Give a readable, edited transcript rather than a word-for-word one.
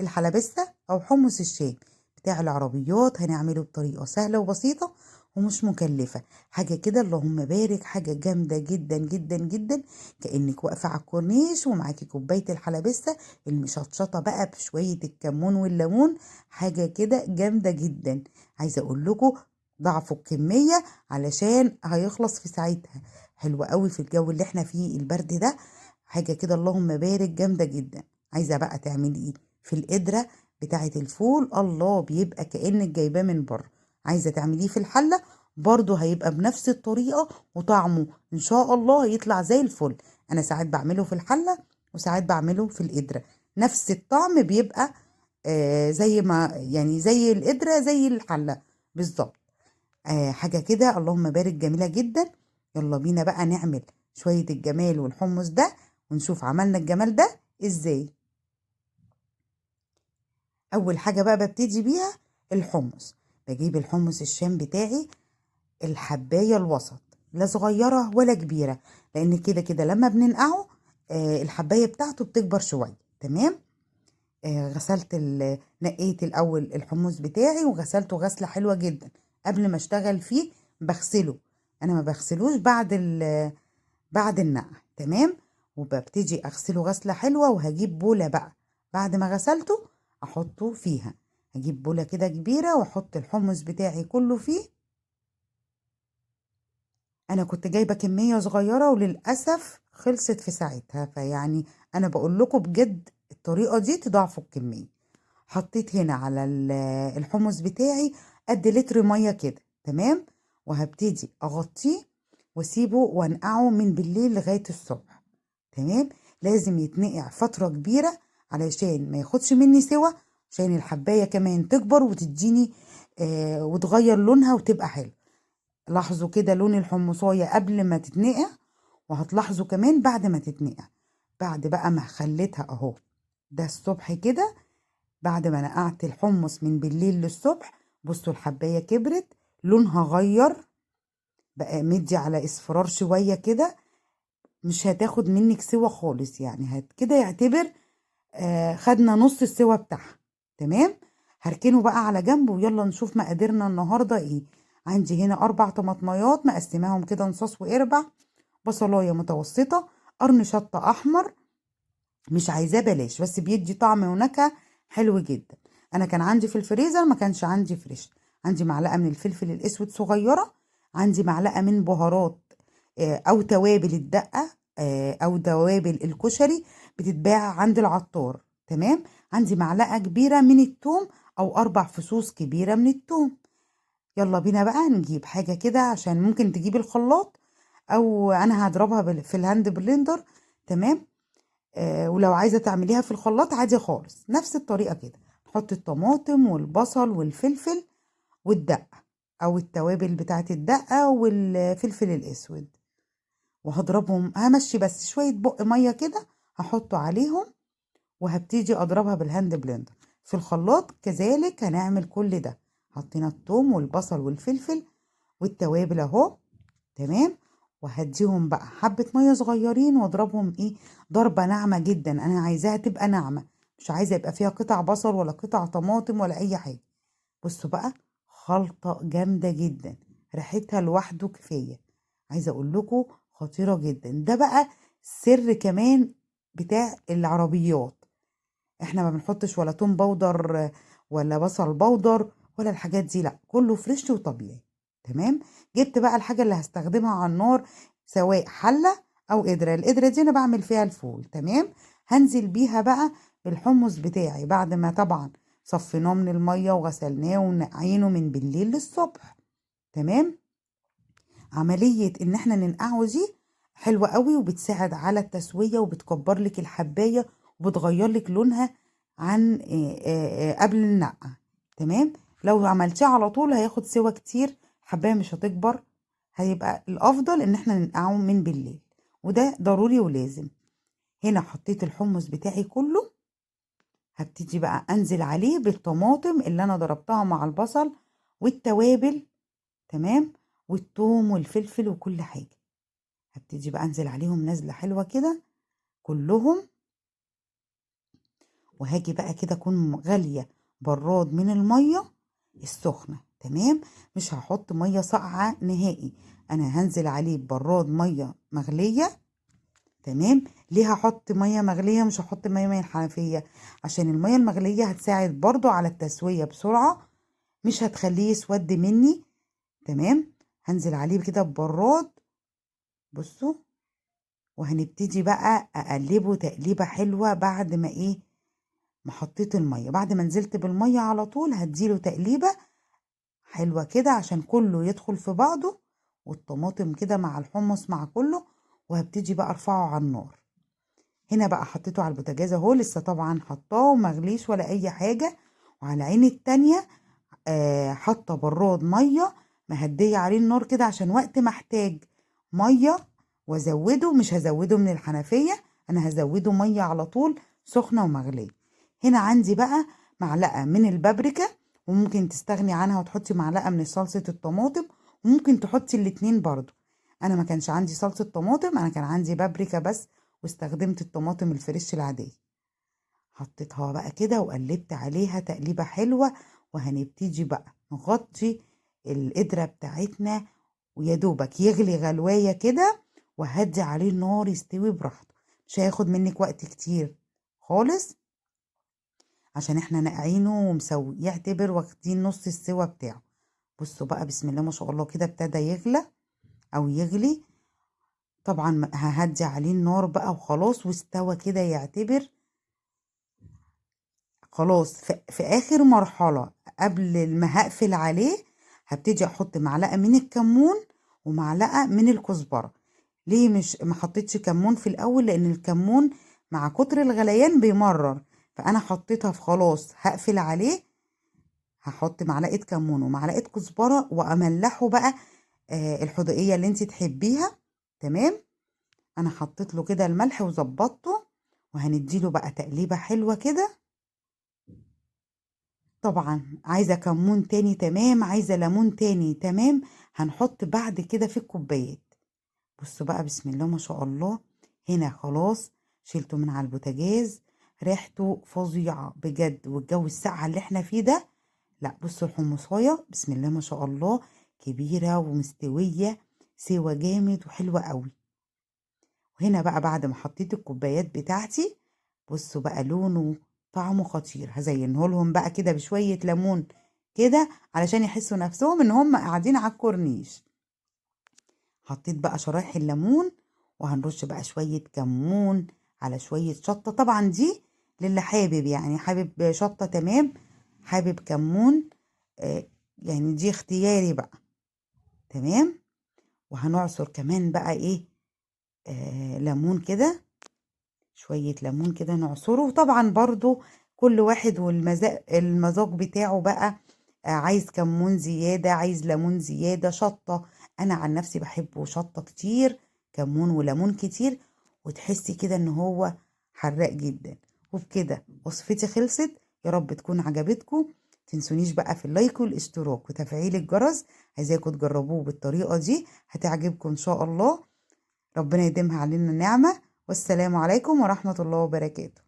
الحلبسة أو حمص الشام بتاع العربيات. هنعمله بطريقة سهلة وبسيطة ومش مكلفة، حاجة كده اللهم بارك، حاجة جامدة جدا جدا جدا، كأنك واقفة على الكورنيش ومعاكي كوباية الحلبسة المشطشطة بقى بشوية الكمون والليمون، حاجة كده جامدة جدا. عايزة اقول لكم ضعفوا الكمية علشان هيخلص في ساعتها. حلو قوي في الجو اللي احنا فيه البرد ده، حاجة كده اللهم بارك جامدة جدا. عايزة بقى تعملي ايه في القدرة بتاعة الفول؟ الله، بيبقى كأنك جايباه من بره. عايزة تعمليه في الحلة برضو هيبقى بنفس الطريقة، وطعمه ان شاء الله هيطلع زي الفل. انا ساعات بعمله في الحلة وساعات بعمله في القدرة، نفس الطعم بيبقى زي ما يعني زي القدرة زي الحلة بالظبط. حاجة كده اللهم بارك جميلة جدا. يلا بينا بقى نعمل شوية الجمال والحمص ده ونشوف عملنا الجمال ده ازاي. اول حاجة بقى ببتدي بيها الحمص. بجيب الحمص الشام بتاعي، الحباية الوسط، لا صغيرة ولا كبيرة، لان كده كده لما بننقعه الحباية بتاعته بتكبر شوية. تمام. نقيت الاول الحمص بتاعي وغسلته غسلة حلوة جدا قبل ما اشتغل فيه. بغسله، انا ما بغسلوش بعد النقع. تمام. وببتدي اغسله غسلة حلوة، وهجيب بولة بقى بعد ما غسلته احطه فيها. هجيب بولة كده كبيرة واحط الحمص بتاعي كله فيه. انا كنت جايبة كمية صغيرة وللأسف خلصت في ساعتها، فيعني انا بقول لكم بجد الطريقة دي تضاعفوا الكمية. حطيت هنا على الحمص بتاعي قد لتر مية كده. تمام. وهبتدي اغطيه واسيبه وانقعه من بالليل لغاية الصبح. تمام. لازم يتنقع فترة كبيرة علشان ما ياخدش مني سوا، عشان الحباية كمان تكبر وتديني وتغير لونها وتبقى حلو. لاحظوا كده لون الحمصاية قبل ما تتنقع، وهتلاحظوا كمان بعد ما تتنقع. بعد بقى ما خليتها اهو ده الصبح كده، بعد ما نقعت الحمص من بالليل للصبح، بصوا الحباية كبرت، لونها غير بقى مدي على اصفرار شوية كده، مش هتاخد منك سوا خالص، يعني كده يعتبر خدنا نص السوا بتاعها. تمام. هركنه بقى على جنب ويلا نشوف مقاديرنا النهارده ايه. عندي هنا 4 طماطميات مقسماهم كده نصاص واربع، بصلايه متوسطه، قرن شطه احمر مش عايزاه بلاش، بس بيدي طعم ونكهه حلو جدا. انا كان عندي في الفريزر، ما كانش عندي fresh. عندي معلقه من الفلفل الاسود صغيره، عندي معلقه من بهارات او توابل الدقه او توابل الكشري بتتباع عند العطار. تمام. عندي معلقه كبيره من الثوم او 4 فصوص كبيره من الثوم. يلا بينا بقى نجيب حاجه كده، عشان ممكن تجيب الخلاط او انا هضربها في ال hand blender. تمام. ولو عايزه تعمليها في الخلاط عادي خالص، نفس الطريقه كده. نحط الطماطم والبصل والفلفل والدقه او التوابل بتاعه الدقه والفلفل الاسود، وهضربهم. همشي بس شويه بق ميه كده هحطه عليهم، وهبتدي اضربها بال hand blender. في الخلاط كذلك هنعمل كل ده. حطينا الثوم والبصل والفلفل والتوابل اهو. تمام. وهديهم بقى حبة مية صغيرين واضربهم ايه، ضربة ناعمة جدا. انا عايزاها تبقى ناعمة، مش عايزة يبقى فيها قطع بصل ولا قطع طماطم ولا اي حاجة. بصوا بقى خلطة جامدة جدا، ريحتها لوحده كفاية. عايزة اقول لكم خطيرة جدا. ده بقى سر كمان بتاع العربيات، احنا ما بنحطش ولا توم powder ولا بصل powder ولا الحاجات دي، لا كله fresh وطبيعي. تمام. جبت بقى الحاجة اللي هستخدمها على النار، سواء حلة او قدرة. القدرة دي انا بعمل فيها الفول. تمام. هنزل بيها بقى بالحمص بتاعي بعد ما طبعا صفيناه من المية وغسلناه ونقعينه من بالليل للصبح. تمام. عملية ان احنا ننقعه دي حلوة قوي، وبتساعد على التسوية، وبتكبر لك الحباية، وبتغير لك لونها عن قبل النقع. تمام. لو عملتيه على طول هياخد سوا كتير، الحباية مش هتكبر. هيبقى الافضل ان احنا ننقعه من بالليل، وده ضروري ولازم. هنا حطيت الحمص بتاعي كله. هبتدي بقى انزل عليه بالطماطم اللي انا ضربتها مع البصل والتوابل. تمام. والثوم والفلفل وكل حاجة. هبتدي بقى انزل عليهم نزلة حلوة كده كلهم. وهاجي بقى كده اكون غالية براد من المية السخنة. تمام، مش هحط مية ساقعة نهائي، انا هنزل عليه ببراد مية مغلية. تمام، ليه هحط مية مغلية مش هحط مية من الحنفية؟ عشان المية المغلية هتساعد برضو على التسوية بسرعة، مش هتخليه يسود مني. تمام، هنزل عليه كده ببراد. بصوا، وهنبتدي بقى اقلبه تقليبة حلوة بعد ما ايه، ما حطيت المية. بعد ما نزلت بالمية على طول هديله تقليبة حلوة كده عشان كله يدخل في بعضه، والطماطم كده مع الحمص مع كله. وهبتدي بقى ارفعه على النار. هنا بقى حطيته على البوتاجاز اهو، لسه طبعا حطاه ومغليش ولا اي حاجة. وعلى عين التانية حاطة براد مية مهدية عليه النار كده، عشان وقت ما احتاج مية وازوده، مش هزوده من الحنفية، انا هزوده مية على طول سخنة ومغلية. هنا عندي بقى معلقة من البابريكا، وممكن تستغني عنها وتحطي معلقة من صلصة الطماطم، وممكن تحطي الاتنين برضو. انا ما كانش عندي صلصة طماطم، انا كان عندي بابريكا بس، واستخدمت الطماطم الفريش العادية. حطيتها بقى كده وقلبت عليها تقليبة حلوة. وهنبتدي بقى نغطي القدرة بتاعتنا، ويا دوبك يغلي غلواية كده، وهدي عليه النار يستوي براحته. مش هياخد منك وقت كتير خالص، عشان احنا نقعينه ومسوي، يعتبر واخدين نص السوا بتاعه. بصوا بقى بسم الله ما شاء الله كده ابتدى يغلى او يغلي. طبعا ههدي عليه النار بقى وخلاص، واستوى كده يعتبر خلاص. في اخر مرحلة قبل ما هقفل عليه هبتدي احط معلقة من الكمون ومعلقة من الكزبرة. ليه مش ما حطيتش كمون في الاول؟ لان الكمون مع كتر الغليان بيمرر، فانا حطيتها في خلاص هقفل عليه، هحط معلقة كمون ومعلقة كزبرة، واملحه بقى الحدقية اللي انت تحبيها. تمام، انا حطيت له كده الملح وظبطته، وهنديله بقى تقليبة حلوة كده. طبعا عايزة كمون تاني، تمام، عايزة ليمون تاني، تمام، هنحط بعد كده في الكوبايات. بصوا بقى بسم الله ما شاء الله، هنا خلاص شيلته من على البوتاجاز، ريحته فظيعة بجد، والجو الساقعة اللي احنا فيه ده. لا بصوا الحمصاية بسم الله ما شاء الله كبيرة ومستوية سوا جامد وحلوة قوي. وهنا بقى بعد ما حطيت الكوبايات بتاعتي، بصوا بقى لونه طعمه خطير. هزينه لهم بقى كده بشوية ليمون كده علشان يحسوا نفسهم ان هم قاعدين على الكورنيش. حطيت بقى شرايح الليمون، وهنرش بقى شوية كمون على شوية شطة. طبعا دي للي حابب، يعني حابب شطة تمام، حابب كمون، يعني دي اختياري بقى. تمام، وهنعصر كمان بقى ايه، ليمون كده، شوية ليمون كده نعصره. وطبعا برضو كل واحد والمذاق، المذاق بتاعه بقى، عايز كمون زيادة، عايز ليمون زيادة، شطة. أنا عن نفسي بحبه شطة كتير، كمون وليمون كتير، وتحسي كده إن هو حراق جدا. وبكده وصفتي خلصت، يا رب تكون عجبتكم. تنسونيش بقى في اللايك والاشتراك وتفعيل الجرس. عايزاكم تجربوه بالطريقة دي، هتعجبكم إن شاء الله. ربنا يديمها علينا نعمة. والسلام عليكم ورحمة الله وبركاته.